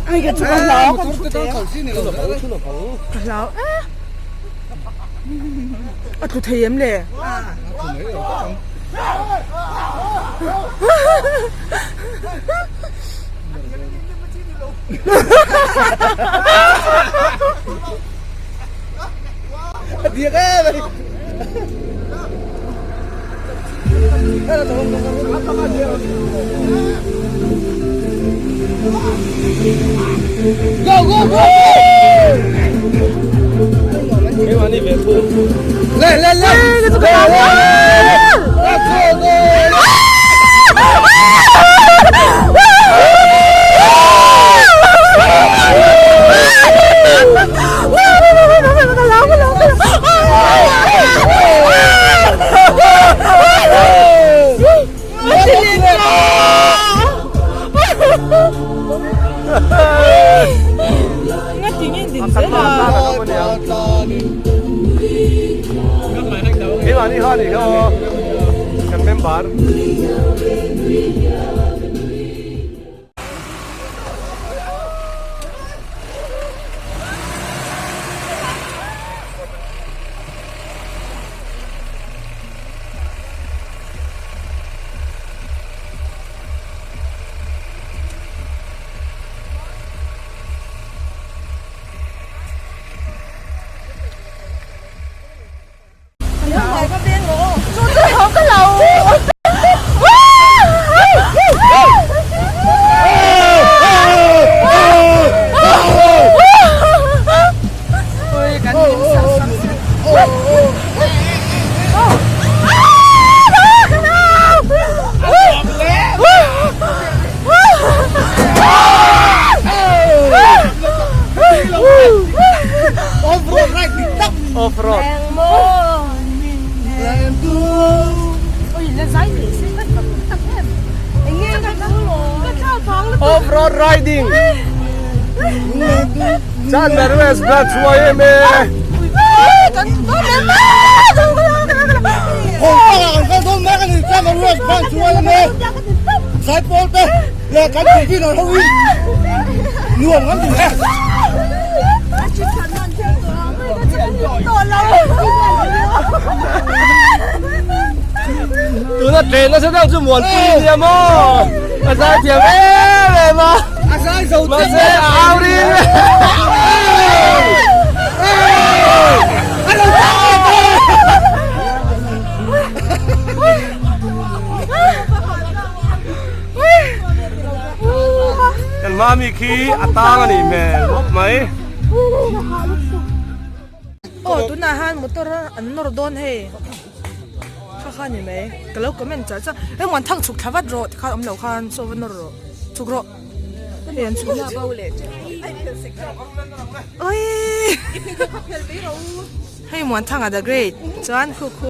Ai ka chu ka hlau kan thu te ka hlau e a tlu thei em le Go go go! Le le le! Go go! Kan member. Off road. Off road riding. Chan Merwes Branch YMA. Tuna train nasa deuh chu Muanpui a nia maw? A zai thiam em em a. Mahse a au ring. Kan mami khi a tang a nih hmel khawp mai. Aw tunah hian motor an nawr dawn hei kha kha ni mai ka lo comment char char hei muan thang chhuk thla vat rawh tikhan awm loh khan saw va nawr rawh chhuk rawh hei an chhuk awii hei muan thanga the great chuan khu khu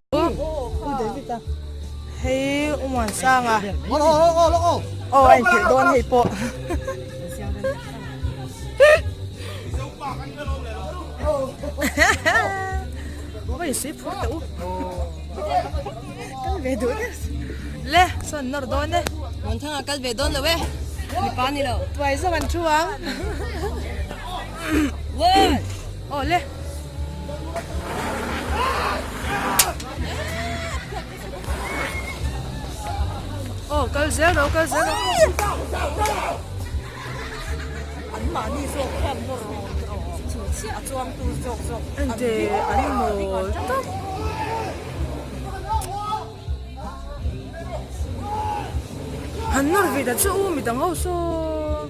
hei u muan sanga aw a inphelh dawn hei pawh. Oi sui phur teh u kal ve duh deuh le sawn nawr dawn e Muanthanga kal ve dawn lo e mipa ni lo tuai zawk an thu ang aw le aw kal zel rawh kal zel rawh. Ente an mawl tawp. Han nawr ve ta chu u midang ho saw.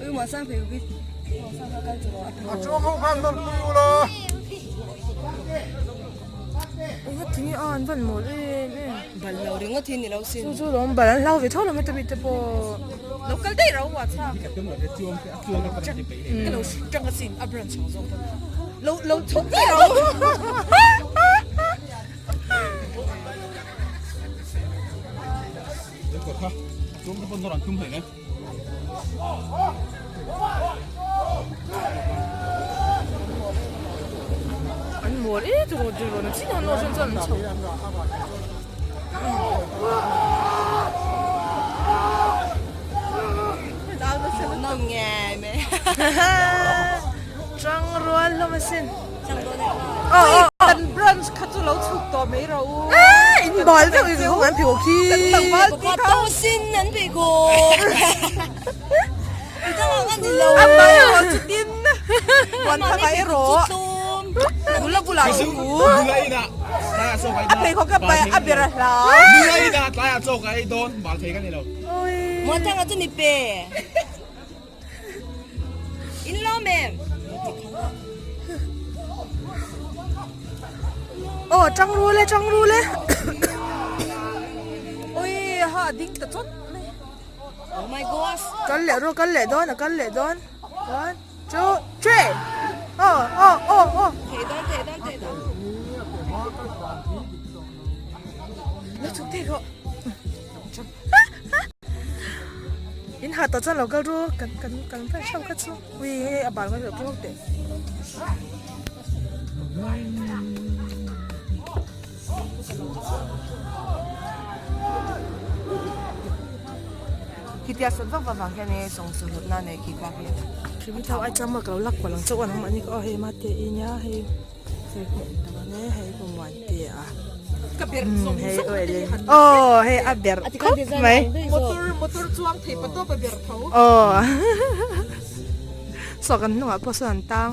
Enga tinge a an van mawl em em. Bal lo ringawt hi ni lo sin. Chu chu lawm bal an hlau ve tho lo mai tawp te pawh. Lo kal daih ro a chhak. Ka lo tang asin a branch ang zawk pawn. Lo lo chhawk daih ro. An mawl e chu rawn rawn chin an awm chuan an chho. Hmuhnawm ngei mai. Tang rual hlawm asin. Kan branch kha chu lo chhuk tawh mai rawh u. In bal vek i an pheikhawk khi. Kan tawh sin an pheikhawk. A mai erawh chu tin puan thanga erawh bula bulah chu u a pheikhawk a pai a ber a hlau. Muanthanga chu mi pe. In lawm em? Aw tang rul e tang rul e. Oi ha ding ta chawt mai. Oh my gosh. Kal leh rawh kal leh dawn a kal leh dawn. One two three. Aw aw aw aw. Thei dawn thei dawn thei dawn. Lo chhuk thei rawh. In ha tawh chuan lo kal ru kan kan kan kan hreuh kha chu ui hei a bal ngailo keuh teh. Khitia sawn vak vak vang hian e sawng sawhlawt na nei khi pa hi. Hrim tho ai chang mak lo lak kual ang chauh an awm a ni ka aw hei mate i nia hei hei hei pu muan te a. Ka ber zawng zawng te hi han Aw hei a ber khawp mai. Motor motor chuang thei pa tawp a ber tho. Aw saw kan hnungah pawh sawn an tang.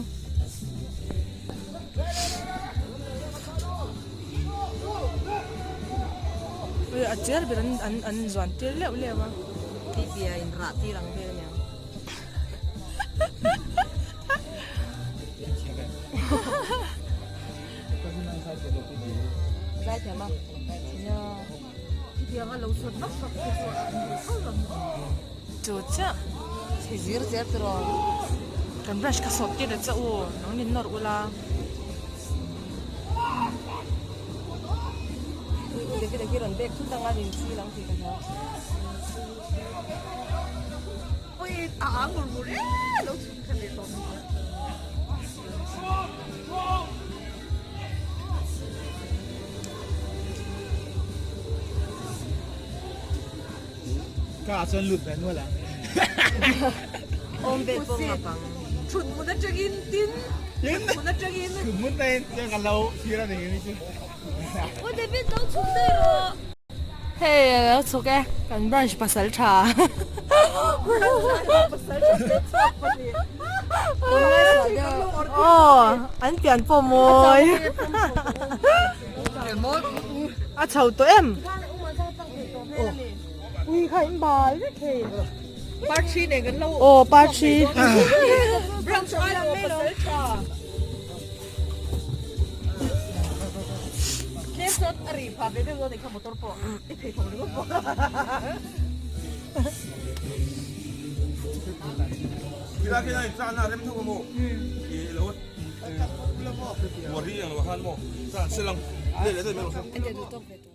Ui a cher ber an an an zuan tir leuh leuh a. Tibia in rah tir ang vel aniang. Zaithiam a. Nia. Khitianga lo sawn vak vak te chu an duh tho lo maw? Chu chiah. Chhe zir zel tiraw. Kan brush kha sawp tir ta che u, nang nin nawr ula. David a khi rawn bek thut anga rin chi lang tih ka hria. Ui a ang ngur ngur e lo chhun kha leh tawh mai. Ka ah chuan lut ve nual ang. Awm ve pawh ngap ang. Thut hmun atangin tin thut hmun atangin. Thut hmun te in chuan ka lo thlir a ni mi chu. Aw David lo chhuk daih rawh. Hei a lo chhuk e, kan branch pasal tha. Aw an pian pawh mawi. A chho tawh em? Ui kha in bal vek hei. Parthi nen kan lo. Aw parthi. Branch ai lo pasal tha. Tlem chuan a ri pha ve deuh dawn kha motor pawh i phei thawk ringawt pawh. Khilai khian in tlan a rem tho a maw? I lo buar hi ang lo khan maw? Tlan se lang leh leh daih mai rawh se.